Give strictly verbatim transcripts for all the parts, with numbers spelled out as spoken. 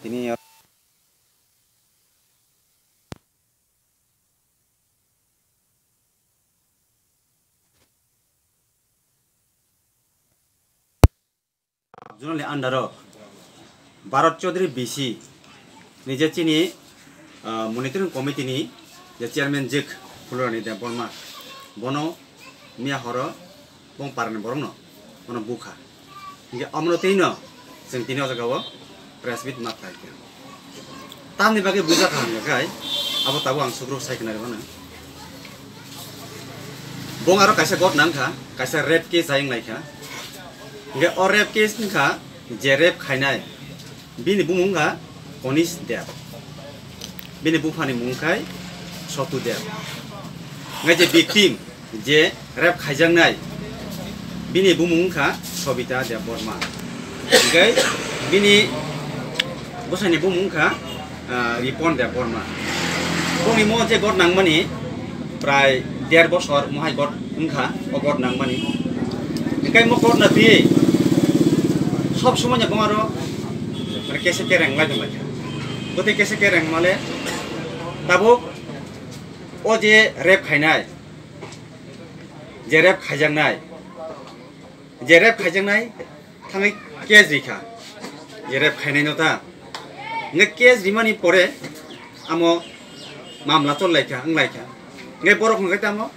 Tini Zonal ni under o Bharat Chaudhary B C ni je chini, ah, monitoring committee ni je chairman jwk Phulorani Debbarma, bono miya horo bong parani borokno bono bukha. Hinkhe omono tei no chwng tini o jaga o press meet ma khlai kha. Tamni bagwi bujak kha hwnka khai, abo tabuk ang sukruk sai khna rwmano. Bong aro kaisa ghotna wngkha, kaisa rape case hai wnglaikha. Hinkhe o rape case wngkha je rape khainai, bini bumung wngkha Konish Deb. Bini buphani mung khai Sotu Deb. Hinkhe je victim, je rape khaijaknai, bini bumung wngkha Sobita Debbarma. Hinkhe bini bwsaini bumung wngkha, ah, Ripon Debbarma. Bongni mo je ghotna wngmani prai der bosor mohai ghot wngkha, o ghotna wngmani. Hinkhe mo ghotna twi sob somoi no bongaro mane kese kereng lai tonglaikha. Bwtwi kese kereng male tabuk o je rape khainai, je rape khaijaknai, je rape khaijaknai thangwi case rikha, je rape khainaino ta. Hinkhe case rimani pore amo mamla chollaikha, wnglaikha. Hinkhe borok hwnkhe tamo,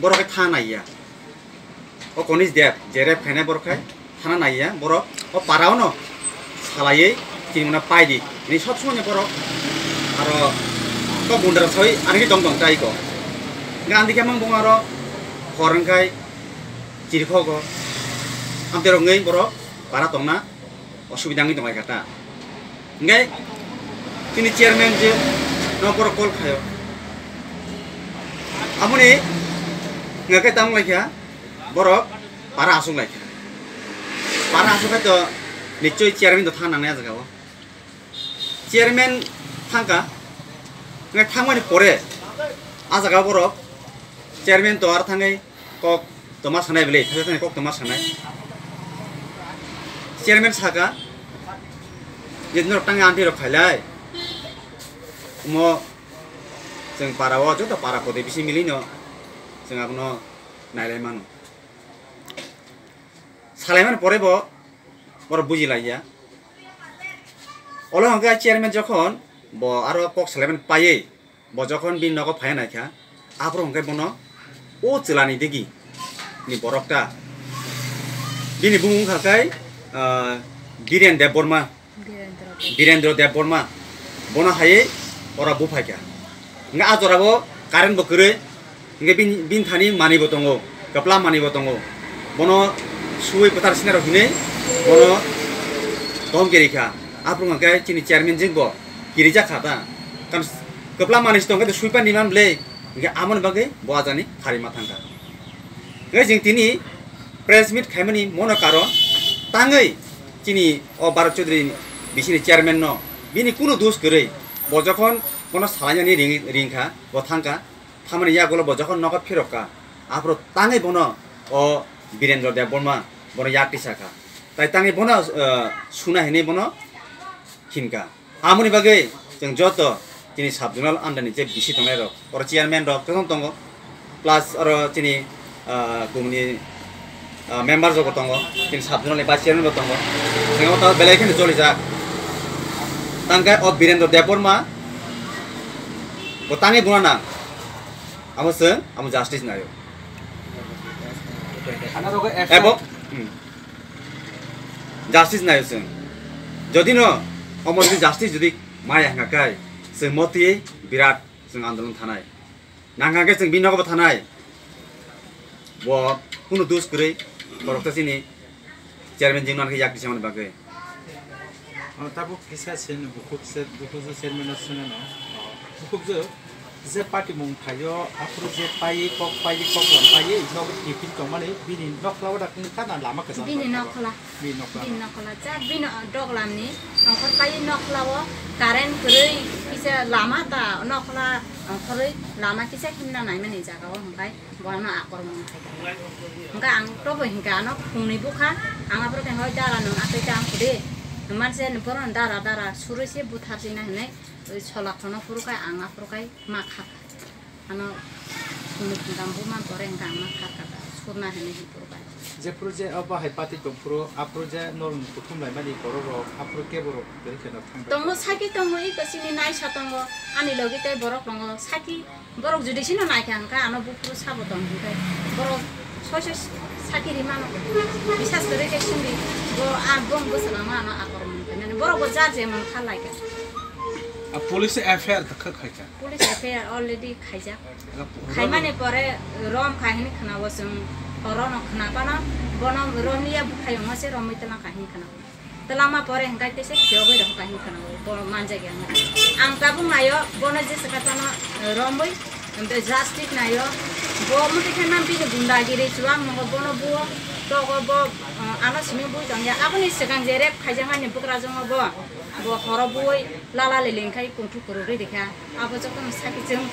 borok khe thana naiya. O Konish Deb, je rape khainai borok khai thana naiya, borok o para o no salaiwi chini mano paidi. Ni sob somoi ni borok aro kok mundra sawi ani tong tong tai ko. Hinkhe andikhe mang bong aro hor wngkhai chirikhogo. Amtwi rok wngwi borok para tongna osubida wngwi tonglaikha ta. Hinkhe chini chairman je no borok call khaio. Amoni hwnkhe tamo wnglaikha borok para aswk laikha. Para aswk khai to nichoi chairman to thang nangnai a jaga o. Chairman thangkha, hinkhe thangmani pore a jaga borok chairman to aro thangwi kok toma sanai bwle, thangwi thangwi kok toma sanai. Chairman saka, je norok tangwi anti rok khailai, omo chwng para o joto para koti bisi milino chwng abono nailai mano. Salaimani pore bo borok bujilaiya. Olo hwnkhe chairman jokhon bo aro kok salaimani paiwi, bo jokhon bini nogo phaiya naikha, aphuru hwnkhe bono o chwlani digi ni borok ta. Bini bumung wngkha khe, ah, Biren Debbarma. Birendra Deb. Birendra Debbarma. Bono hai ora buphaikha. Hwnkhe a jorao current bo kwrwi. Hwnkhe bini, bini thani manwi bo tongo, kwpla manwi bo tongo. Bono suwi kwthar sinaro hinwi bono dom kiri kha. Aphuru hwnkhe chini chairman jwk bo kirijak kha ta. Kan kwpla manwi se tongkhe swipan ni man bwle. Hwnkhe amoni bagwi bo ajani kharima thangkha. Hwnkhe jwng tini press meet khaimani mono karon tangwi chini o Bharat Chaudhary bisini chairman no bini kunu dos kwrwi. Bo jokhon bono salainani ring, ringkha, bo thangkha. Thamani yagulo bo jokhon nogo phirokka, aphuru tangwi bono o Birendra Debbarma bono yak tisakha. Tai tangwi bono, eh, suna hinwi bono hinkha. Amoni bagwi chwng joto chini sub zonal under ni je B C tongnai rok, oro chairman rok kwbang tongo, plus oro chini, ah, kumni, ah, member rok bo tongo, chini sub zonal ni vice chairman bo tongo, chwng abo belai kheno jolijak. Tangkhe o Birendra Debbarma bo tangwi buna nang, amo chwng amo justice naio. Ebo, hmm. Justice naio chwng. Jodi no omo jodi justice jodi maya hwnkha khe chwng motwi birat chwng andolon thanai. Nangkha khe chwng bini nogo bo thanai. Bo kunu dos kwrwi, borok ta chini chairman jwk nang khe yak tisamani bagwi. O, tabuk kisa se bukhuk se, bukhuk se chairman no swngano. O, bukhuk je, je party mung khaio, aphuru je paiwi, kok paiwi, kok lam paiwi, nogo tiffin tongmani, bini nokhla o da kung kha na lama kwcham Bini tong kha. Nokhla. Bini nokhla. Bini nokhla. Cha, bini doglam ni, nokhor paiwi nokhla o, current kwrwi, kisa lama ta, nokhla, nokhorwi lama kisa himna naimani jaga o, hwnkhe. Bono akormon khai kha. Hwnkhe ang tobo hinkha ano phungni bukha, ang aphuru khe hoi dara nwng atwi ta ang khudi. Manse ni borok ni dara dara surui se buthar sina hinui, oi sola khono phuru kai ang aphuru kai ma kha. Ano sumit dam bu man pore hingka ang ma kha kha surna hinui hi phuru kai. Jephuru je obo hai pati tongphuru, aphuru je norok ni kuthum laimani borok rok, aphuru kebo rok kwrwi khe no thang bai. Tongo saki tongo, i kwchini naisa tongo, ani logi tei borok tongo saki. Borok jodi sino naikha hwnkhe ano buphuru sabo tong hwnkhe borok soi soi saki rimano. Bisas kwrwi khe sindi bo a bong bwswk ama ano akormon khaimani. Borok bo jar je man kha laikha. A police F I R ta kha khaikha. Police F I R already khaijak. Khaimani pore rom khai hwnwi khwnao chwng horono khwnapano bono romliya bukhayungo se romwi twlang khai hwnwi khwnao. Twlangma pore hwnkhe teisa phiyogwi rw hwnkha hwnwi khwnao, bo manjakya hwnwi. Ang tabuk naio, bono jesa khe tano, eh, romwi, justice naio. Bo mwtwi khe man bini gundagiri chuwak nwngo, bono buo togo, bo, eh, ano simi bui tongya. Aboni swkang je rape khaijakmani bwkrajwkno bo, bo horo bui lala lili hwnkhe kungthuk kwrwk rwi rikha. Abo jotono sakhe chwng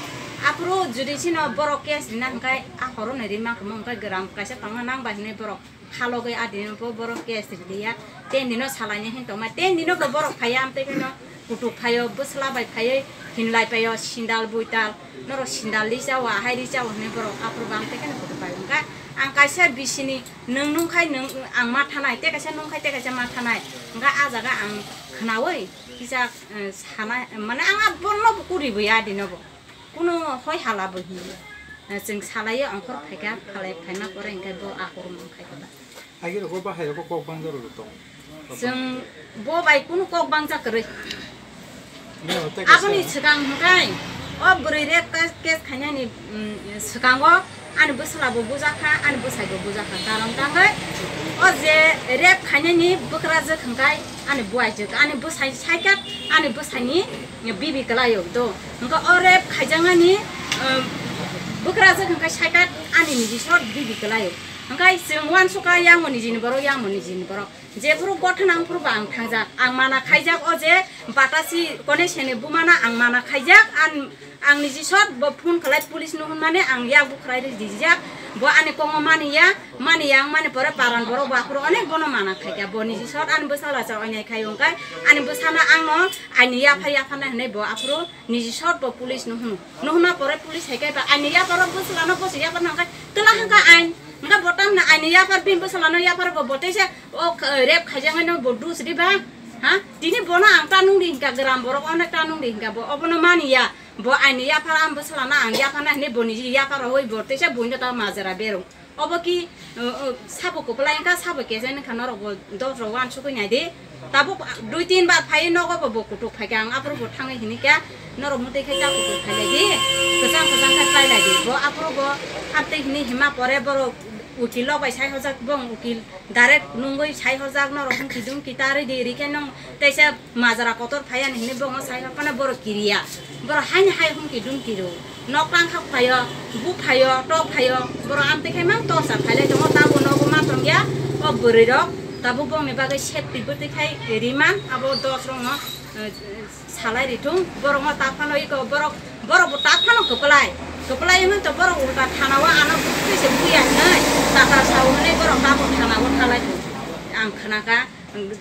aphuru jodi chino borok case rina hwnkhe a horo nai rima kwmung hwnkhe gram kaisa tongna nang bai hinwi borok. Khalogwi adino bo borok case riliya, ten dino salaini hin tongma, ten dino bo borok phaiya, amtwi kheno kutuk phaio, bwsla bai phaiwi hinlai paio, sindal buital, norok sindal rijao, ahai rijao hinwi borok aphuru bo amtwi kheno kutuk phaio. Hwnkha ang kaisa bisini nwng nungkhai nwng ang ma thanai, tei kaisa nungkhai tei kaisa ma thanai, hwnkha ah jaga ang khwnaui kisa, eh, sana, mane ang abono bo kuribo ya adino bo. Kuno hoi hala bo hinwi. Chwng salaio ongkhor phaikha, phalai phaima pore hwnkhe bo akormon khaikha ba. Agi rokbo bahai rokbo kok bangja rok tong. Chwng bo bai kuno kok bangja kwrwi. Aboni swkang hwnkhe o bwrwi rape case khainani, mm, swkango ani bwsla bo bujakha, ani bwsai bo bujakha. Karon tangwi o je rape khainani bwkrajwk hwnkhe ani buaijwk, ani bwsai saikat ani bwsaini bibi kwlaio do. Hwnkhe o rape khaijaknani, um, bwkrajwk hwnkhe saikat ani niji sot bibi kwlaio. Hwnkhe chwng uansukha yangmo nijini borok, yangmo nijini borok. Jephuru gotha nang phuru bo ang thangjak. Ang mana khaijak o je batasi kone sene bumana ang mana khaijak. An Ang niji sot bo phone khlai police no hwnmani ang yak bukhrai rijak. Bo ani kongo mani ya, mani ya wngmani pore paran borok bo aphuru onek bono mana khaikha. Bo niji sot ani bwsala cha oinai khai wngkha. Ani bwsano angno aini yapha yapha nai hwnwi bo aphuru niji sot bo police no hwno. No hwnma pore police hai khe ba aini yapha rok bwsala no bosi yapha nang khai twla hwnkha ain. Hwnkha bo tamni aini yapha bini bwsala no yapha rok bo bo teisa o rape khaijaknai no bo dus ri ba. Ha? Tini bono ang ta nung di hwnkha gram borok onek ta nung di hwnkha bo obono mani ya. Bo aini yaphar ang bwsala na ang yaphar na hinwi bo niji yaphar rwui bo teisa buino ta majra berung. Obo ki, uh, uh, sabo kwplai wngkha, sabo kechaini wngkha, norok bo dos rok uansukwi nai di. Tabuk dui tin bar phaiwi nogo bo, bo kutuk phaikha, ang aphuru bo thangwi hinikha, norok mwtwi khai ta kutuk phailai di, kwchang kwchang khe pailai di. Bo aphuru bo amtwi hinwi hima pore borok ukil rok bai sai hojak, bong ukil direct nungwi sai hojak, norok hwnki dungki ta rwi di, rikhe nong teisa majra kotor phaiya ni hinwi bongno sai hor phano borok kiriya. Borok haini hai hwnki dungki rw. Nok tang khak phaio, bu phaio, tok phaio, borok amtwi khai mang torsa phailai tongo, tabo nogo ma tongya o bwrwi rok, tabuk bongni bagwi safety bwtwi khai riman abo dos rokno, eh, salai ritung, borokno ta phano iko borok, borok bo ta phano kwplai, kwplai wngwi to borok ulta thanao ano bukti se buya hinwi tata sao hinwi borok tabo thanao thalai tongo. Ang khnakha,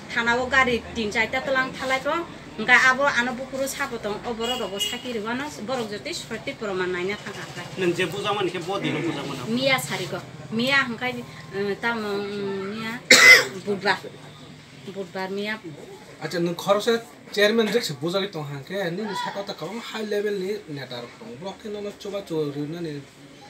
thanao gari tin charta tlang thalai tongo, hwnkha abo ano buphuru sabo tong, o borok rokbo saki rwano, borok jotoi soti proman naina thang kha. Nwng je bujakmani khe bo dino bujakmano? Miya sarigo, miya hwnkha, eh, tamo, mm, miya budbar, budbar miya. Acha, nwng khoroksa chairman rwk se bujagwi tong hang khe, nini saka ta kwbangma high level ni neta rok tongo. Borok khe nono chuba chuba rwnani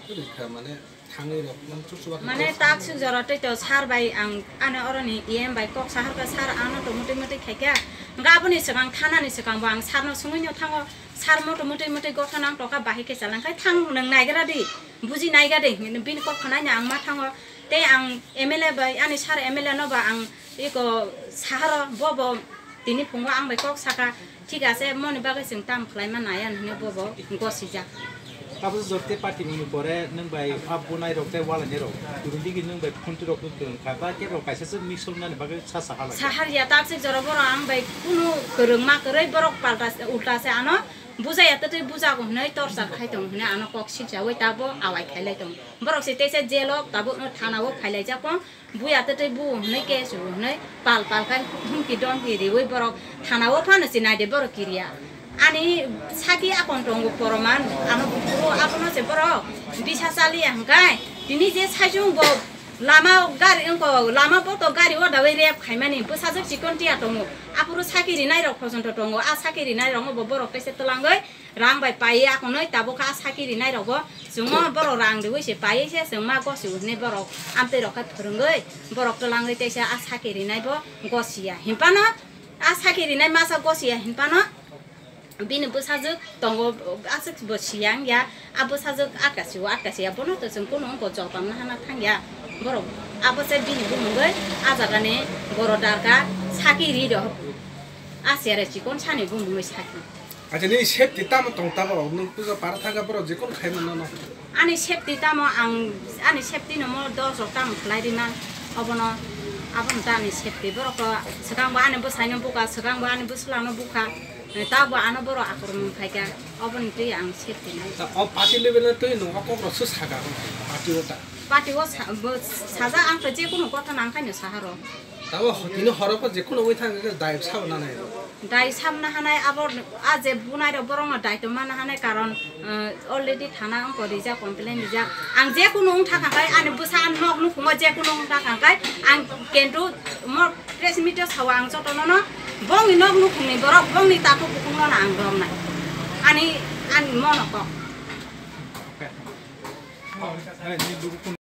rwkha, mane thangwi rok, mane chuba chuba khe. Mane tak suk jora tei to sir bai ang ano oroni E M bai kok sahar kha, sir ano to mutui mutui khai kha. Hwnkha aboni swkang thanani swkang bo ang sir no swngwi no thango. Sir mo to mutui mutui gotha nang tokha, bahai khe chalang khai thang nwng naigra di, buji naigra di, bini kok khnaino ang ma thango. Tei ang M L A bai, ani sir M L A no ba ang iko saharo bo bo tini phungo ang bai kok saka, thik ase, moni bagwi chwng tam khlaima nai, ani hwnwi bo bo gosijak. Tabuk jote party ni pore nwng bai a bunai rok tei walai rok, kurun digi nwng bai phunti rok nwng kwrwng kha, ba kebo kaisa se mix wng nani bagwi sa sahar lai. Sahar ya, tak se jora borok ang bai kunu kwrwng ma kwrwi borok palta se, ulta se ano Bujaya twtwi bujago hwnwi torchar khai tongo hwnwi ano kok sikjawi tabo awai khailai tongo. Borok se teisa jail o tabukno thana o khailaijak kong. Buya twtwi bu hwnwi case rw hwnwi pal pal khai humki domki riwi borok thana o phano se naide borok kiriya. Ani saki akon tongo poroman, ano buphuru abono se borok bisa chaliya hwnkhe tini je saichung bo lama gari wngko, lama bo to gari o dawi rep khaimani bwsajwk chikon tiya tongo. Aphuru saki rinai rok phojonto tongo, a saki rinai rokno bo borok teisa twlangwi rang bai paiwi akonoi tabuk kha a saki rinai rokbo chwngno borok rang riwi se paiwi se chwngma gosi hwnwi borok amtwi rok khe phwrwngwi borok twlangwi teisa a saki rinai bo gosiya hinphano a saki rinai masa gosiya hinphano bini bwsajwk tongo aswk bo siyang ya a bwsajwk atkasi o atkasi ya bono to chwng kunu wngko jotong nahana thangya borok abo se bini bumungwi a jagani borok darkar saki ri rok a sere chikon sani bumungwi saki. Acha nini safety tamo tong tabok? Nwng puja para thangkha borok jekon khai mano no. Ani safety tamo ang ani safety no mo dos rok tamo khlai rima obono abono ta ani safety borok to swkang bo ani bwsai no bukha swkang bo ani bwsla no bukha tabo ano borok akromon khaikha oboni twi ang safety nai. Ta o party level no twi nwng o kok rok se saka party o ta. Party o sa- bo sajak ang to jekunu kotha nang khaino saharo. Tabo tini horo po jekunu wi thang dai sabo nanai. Dai samna hanai abo a je bunai rok borok no dai to mana hanai karon already thana wngko rijak complain rijak ang je kunu wng thakha kai ani bwsa nok nukhungo je kunu wng thakha kai ang kentu mo press meet o sawa ang joto no no bongni nok nukhungni borok bongni takhuk bukhung no ang romnai ani ani mono kok.